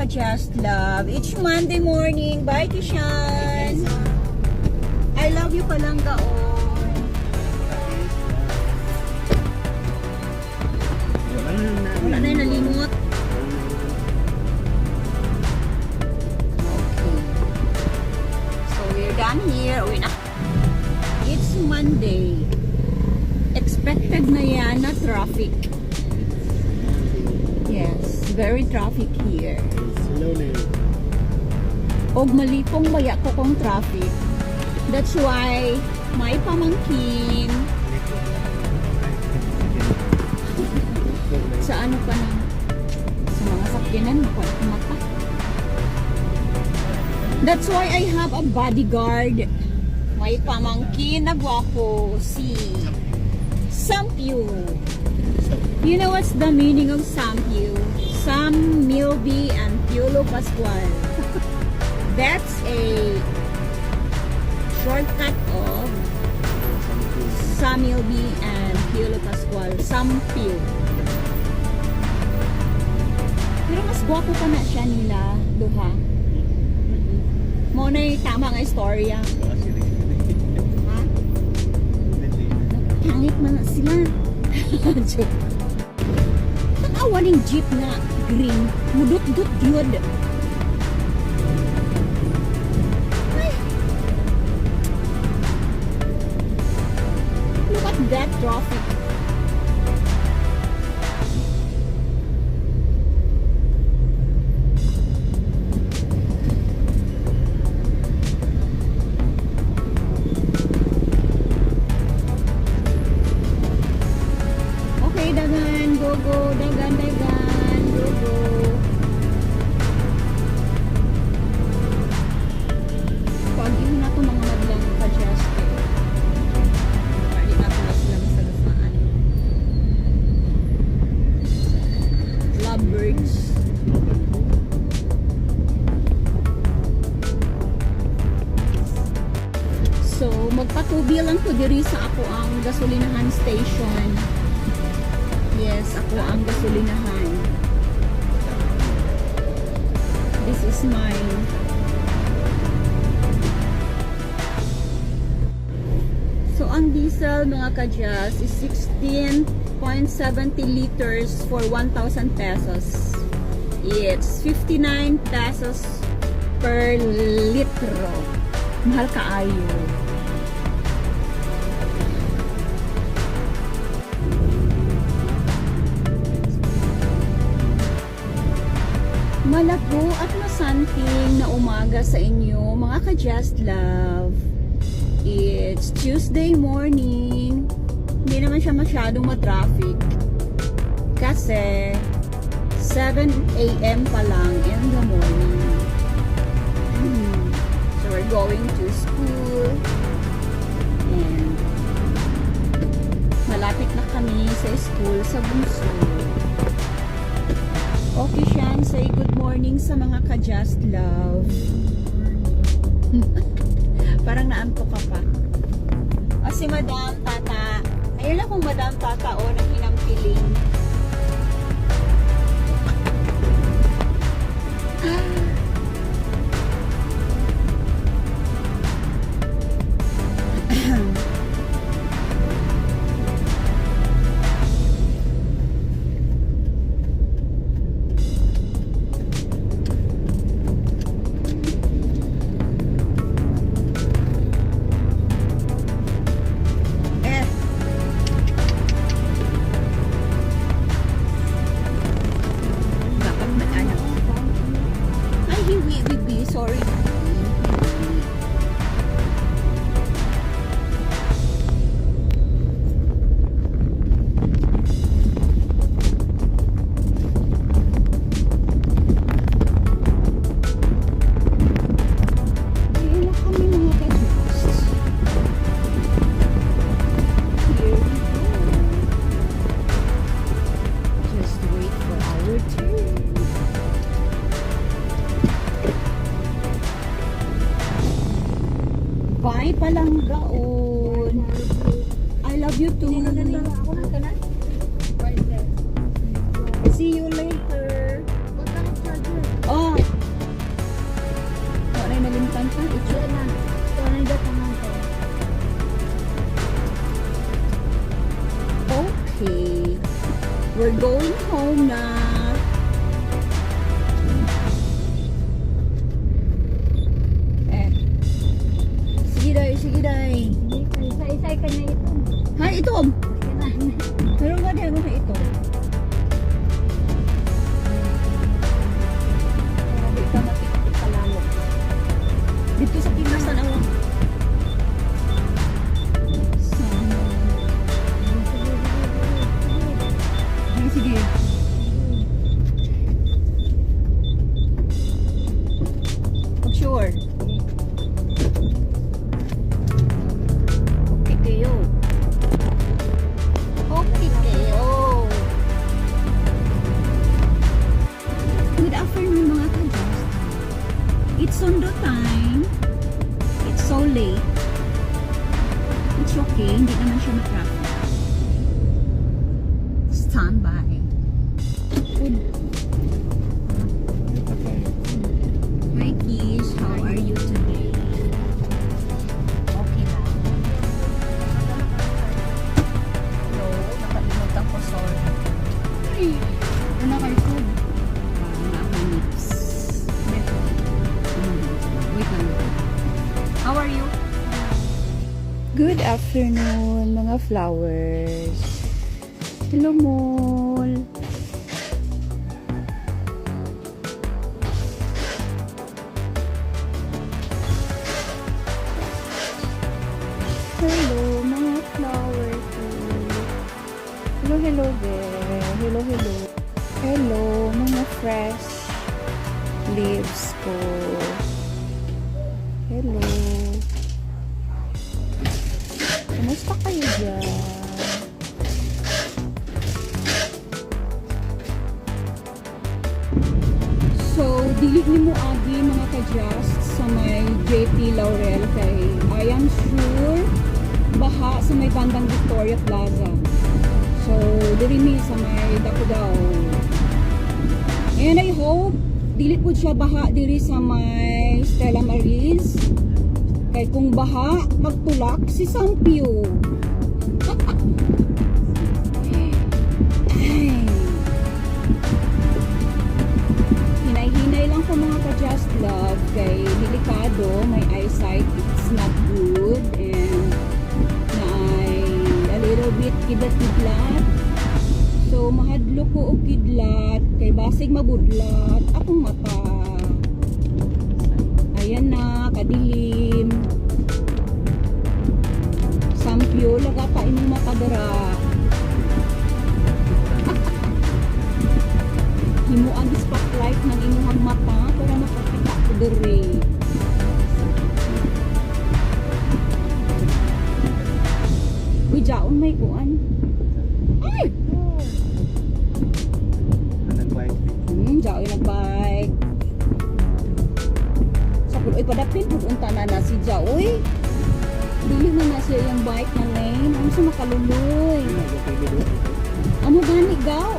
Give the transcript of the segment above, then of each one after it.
ka-Just Love. It's Monday morning. Bye, Kishan! I love you, palangga, oh. Wala na yung nalimot. Okay. So, we're done here. Uwi na. It's Monday. Expected na yan na traffic. Yes, very traffic here. Slow. Og malipong baya ko kong traffic. That's why my pamangkin sa ano pa na sa mga sakyanan mata. That's why I have a bodyguard. May pamangkin na gwapo, si Sampyu. You know what's the meaning of Sampyu? Sam Milby and Piolo Pascual. That's a shortcut of Sam Milby and Piolo Pascual. Sampyu. Pero mas gwapo pa na siya nila, duha. Mao na tama nga istorya. Ha? Pangit man na sila. Joke. Tanawa ning jeep na green. Mudut-dut yun. Ay. Look at that traffic. Okay, dagan, go go, dagan, dagan, go go. Pag yun na to mga madlang ka-just eh. Hindi na to na sila masagasaan. Lovebirds. So, magpatubi lang ko diri sa ako ang gasolinahan station. Yes, ako ang gasolinahan. This is mine. So, ang diesel, mga ka-jazz, is 16.70 liters for 1,000 pesos. It's 59 pesos per litro. Mahal kaayo. Malago at masanting na umaga sa inyo, mga ka-Just Love. It's Tuesday morning. Hindi naman siya masyadong matraffic. Kasi 7 a.m. pa lang in the morning. So we're going to school. And malapit na kami sa school sa Bunso. Okay, Shan, say good morning sa mga ka-Just Love. Parang naantok ka pa. O si Madam Tata. Ayun lang kung Madam Tata o nang hinampiling. Eh. Dapat may ano. Ay, hiwi, baby. Sorry. Hiwi. Ayun na kami, mga ka-just. Here we go. Just wait for our turn. Bye, palanggaon. I love you too. See you later. Oh. Kalimtan pa. Ito. Wala na. Ito na dyan naman. Okay. We're going home na. Eh. Sige day, sige day. Isa-isa ka na ito. Ha, ito. Sige na. Pero nga di ako na ito. Grabe ka matiktik palalo. Dito sa Kingasan ang Sana. Sige, sige, sige. Sige, sige. Pag sure. Okay kayo. Okay kayo. Good afternoon, mga ka-just. It's sundo time. It's so late. It's okay. Hindi naman siya ma-traffic. Stand by. Good. Hi, Kish. How are you today? Okay lang. No, nakalimutan ko. Sorry. Ay, wala kayo food. Wala akong lips. Wait lang. How are you? Good afternoon, mga flowers. Hello, Mol. Hello, mga flower ko. Hello, hello there. Hello, hello. Hello, mga fresh leaves ko. Hello. Kumusta kayo dyan? So, dili ni mo agi, mga ka-just, sa may JP Laurel kay I am sure baha sa may bandang Victoria Plaza. So, diri mi sa may Dakudaw. And I hope dili pud siya baha diri sa may Stella Maris. Kay kung baha, magtulak si Sampio. Ay. Hinay-hinay lang ko, mga ka-just love, kay delikado, my eyesight, it's not good and na ay a little bit kidlat-kidlat. So mahadlok ko og kidlat kay basig mabudlat akong mata. Ayan na, kadilim. Sampyo, laga pa imong mata dara. Himo ang spotlight ng imong mata para makakita ko diri. Uy, jaon may kuan. Ay! Jaon nagbike. Sa uy, padapin pud unta na na si Jaoy. Dili na na siya yung bike na lane. Ano sa makaluloy? Amo gani gaw?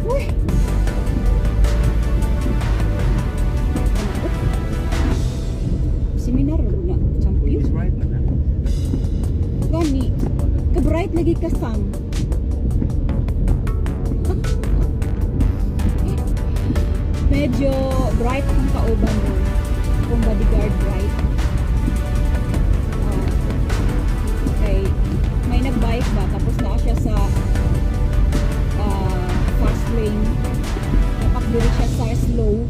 Uy. Seminar na champion. Gani. Ka-bright lagi ka, Sam. Medyo bright ang kauban mo. Kung bodyguard bright. Ah, okay. May nag-bike ba? Tapos naa siya sa fast lane. Napakdiri siya sa slow.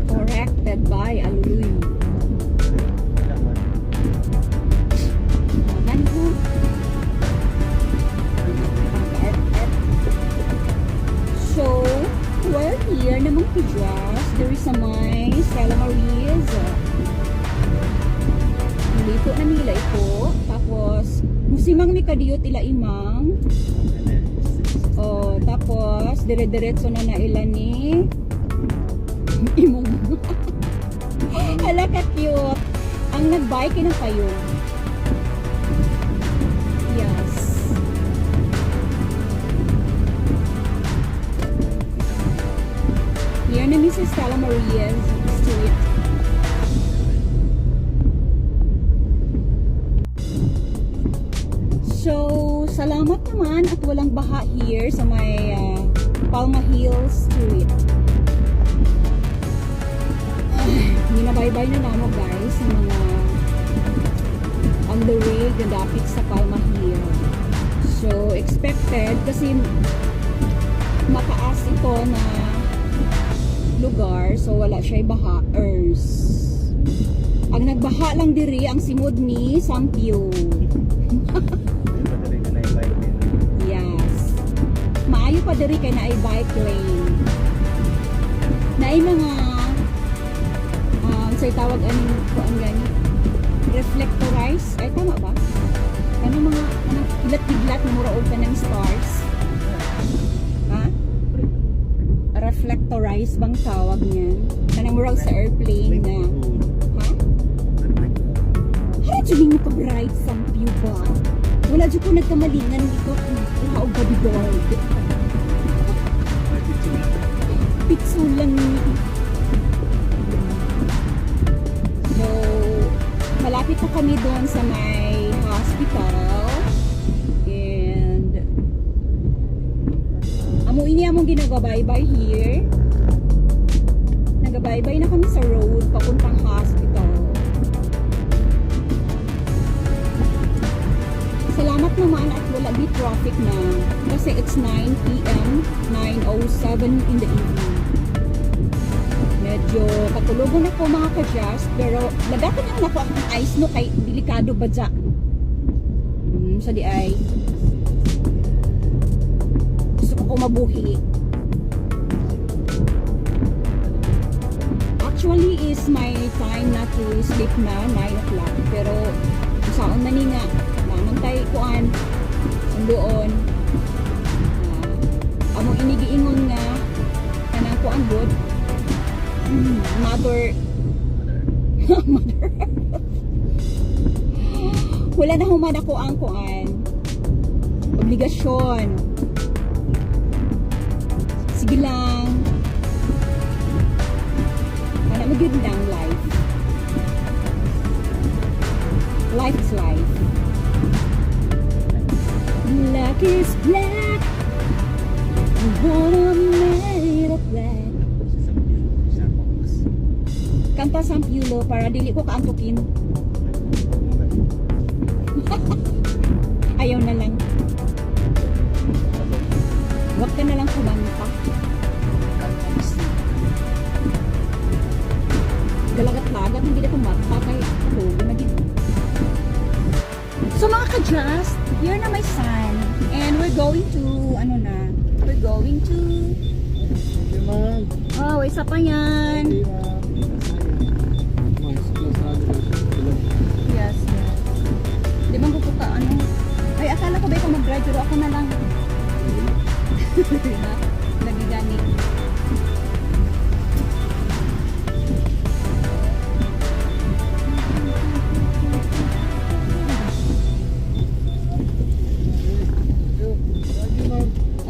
Corrected by Aluloy. Gani ko. Art, art. So, we're here namang kidras. There is a may Stella Maris. Nalito na nila ito. Tapos, musimang mi kadiyot ila imang. Oh, tapos, dire-diretso na na ila ni imong. Hala ka cute. Ang nag-bike ng kayo. Yes. Here na mi sa Stella Maria Street. So, salamat naman at walang baha here sa may Palma Hills Street. Ay, ginabaybay na namo, guys, sa mga on the way gadapit sa Palma Hill. So, expected kasi mataas ito na lugar, so wala siya baha ers. Ang nagbaha lang diri ang simod ni Sampio. Yes. Maayo pa diri kay naay bike lane. Naay mga say tawag aning kuan gani? Reflectorize? Ay, tama ba? Ano mga anong ilat-iglat na mura og kanang stars? Ha? Reflectorize bang tawag niyan? Kanang mura og sa airplane na. Ha? Hala jud mo ka bright, Sampio ba? Wala jud ko nagkamalingan dito kuha og bodyguard. Pitso lang ni. So, malapit na kami doon sa may hospital. And amo ini among ginagabaybay here. Nagabaybay na kami sa road papuntang hospital. Salamat naman at wala di traffic na kasi it's 9 p.m., 9:07 in the evening. Medyo katulugon ako, mga ka-just, pero lagakan lang nako akong eyes no kay delikado ba dya. Sa di ay. Gusto ko mabuhi. Actually is my time na to sleep na, 9 o'clock. Pero saan man ni nga, namantay kuan, sunduon. Amo inigiingon nga, kanang kuan good, mother, mother. Wala na human ako ang kuan. Obligasyon. Sige lang. Wala mo gyud lang life. Life is life. Black is black. Wanna made of black. Kanta, Sampulo, para dili ko kaantukin. Ayaw na lang. Huwag ka na lang kumanta. Galagat-lagat, hindi na kumanta kay tulogo na gid. So mga ka-just, here na my son. And we're going to, ano na, we're going to, oh, isa pa yan. Yes. Di ba ko ka, ano, ay, akala ko ba ikaw mag-drive, pero ako na lang. Lagi gani.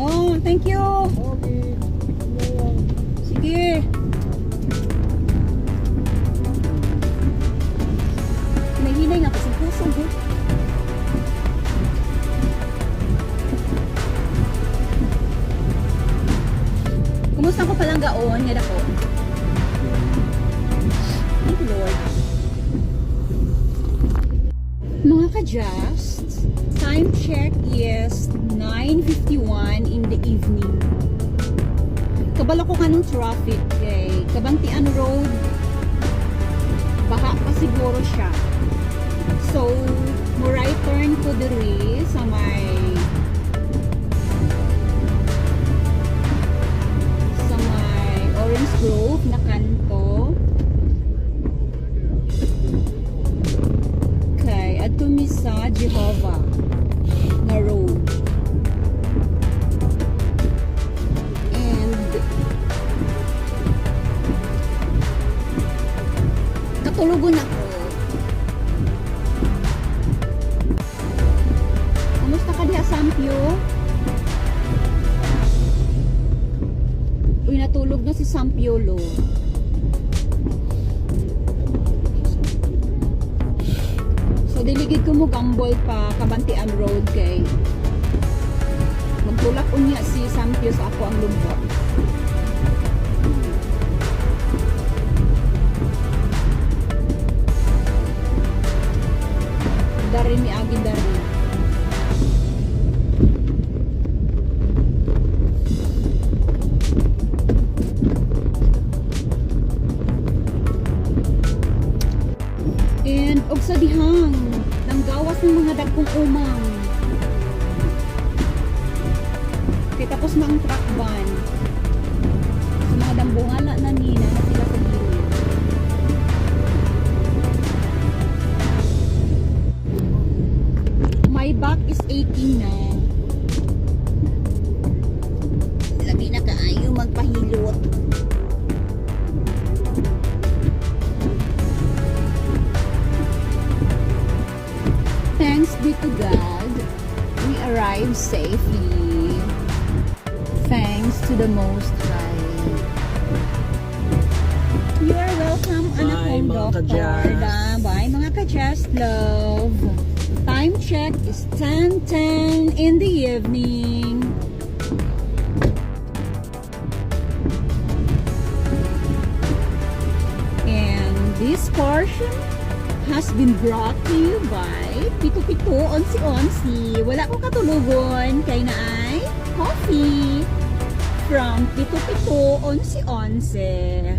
Oh, thank you. Sige. Nahinay nga kasi puso ko. Kumusta ko palang gaon nga dako? Thank you, Lord. Mga ka-just, time check is 9:51 in the evening. Kabalo ko kanong traffic kay Cabantian Road, baha pa siguro siya. So, mo right turn ko diri sa may Orange Grove na kanto. Kay adto mi sa Jehovah na road. And katulugon ako. Kumusta ka diha, Sampyo? Uy, natulog na si Sampiolo. So, diligid ko mo gamble pa Kabantian Road kay magtulak unya si Sampio sa ako ang lubot. Dari mi agi dari. And og sa dihang nanggawas ng mga dagkong umang. Kay tapos na ang truck ban. Sa mga dambungala na nina na sila sa gilid. My back is aching na. Labi na kaayo magpahilot. Thanks be to God, we arrived safely. Thanks to the Most High. You are welcome, anak Bye, kong mga doktor. ka-Jazz. Bye, mga ka-Jazz love. Time check is 10:10 in the evening. And this portion has been brought to you by Pito Pito Onsi Onsi. Wala ko katulugon kay naay coffee from Pito Pito Onsi Onsi.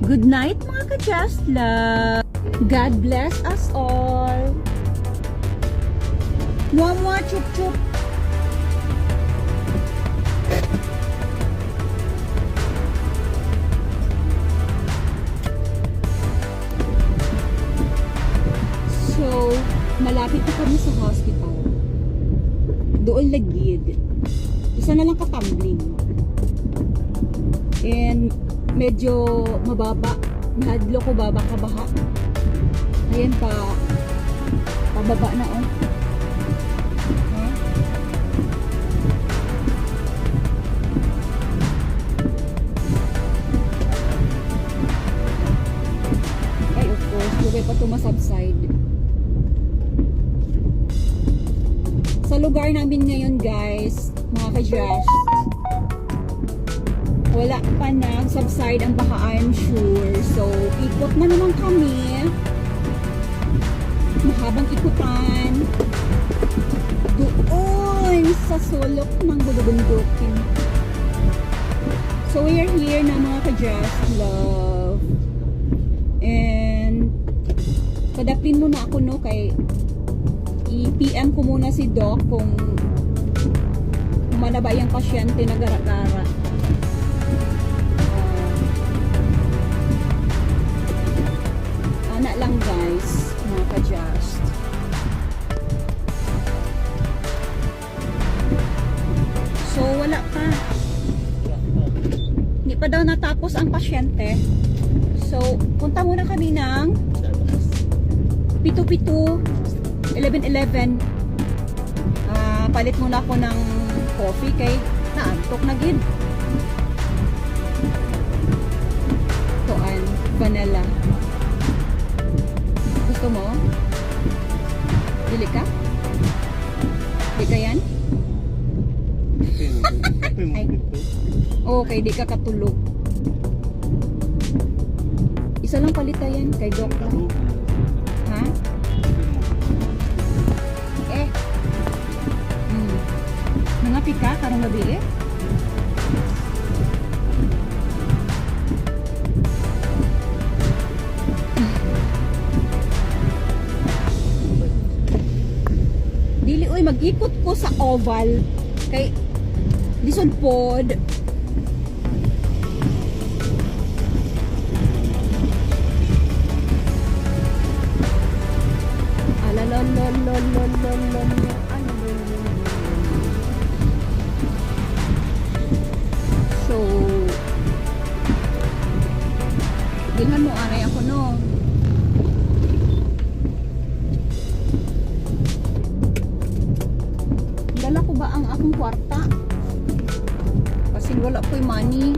Good night, mga ka-Just Love. God bless us all. Mwa mwa chup chup. So, malapit na kami sa hospital. Doon lagid. Isa na lang katumbling. And medyo mababa. Nahadlo ko baba kabaha. Ayan pa. Pababa na, oh. Huh? Ay, of course. Lugay pa tumasubside. Sa lugar namin ngayon, guys, mga ka-Josh, wala pa nag-subside ang baka, I'm sure. So, ikot na naman kami. Mahabang ikutan. Doon sa sulok ng Bulubundukin. So, we are here na, mga ka-Just Love. And, padapin muna ako, no, kay i-PM ko muna si Doc kung humana ba yung pasyente na gara-gara. Ah, ana lang, guys, mga ka-just. So wala pa. Hindi pa daw natapos ang pasyente. So punta muna kami ng Starbucks. Pito-pito 11-11. Ah, palit muna ako ng coffee kay naantok na gid. Tuan, vanilla. Gusto mo? Dili ka? Di ka yan? Ay. Okay, di ka katulog. Isa lang palitayan kay Doc lang. Ha? Eh. Mga pika karong gabi eh. Dili oy, mag-ikot ko sa oval kay lisod pod. Alalololololololo, alalolololo. So, bilhan mo aray ako, no. Dala ko ba ang akong kuan? Kwarta. Kasi wala po'y money.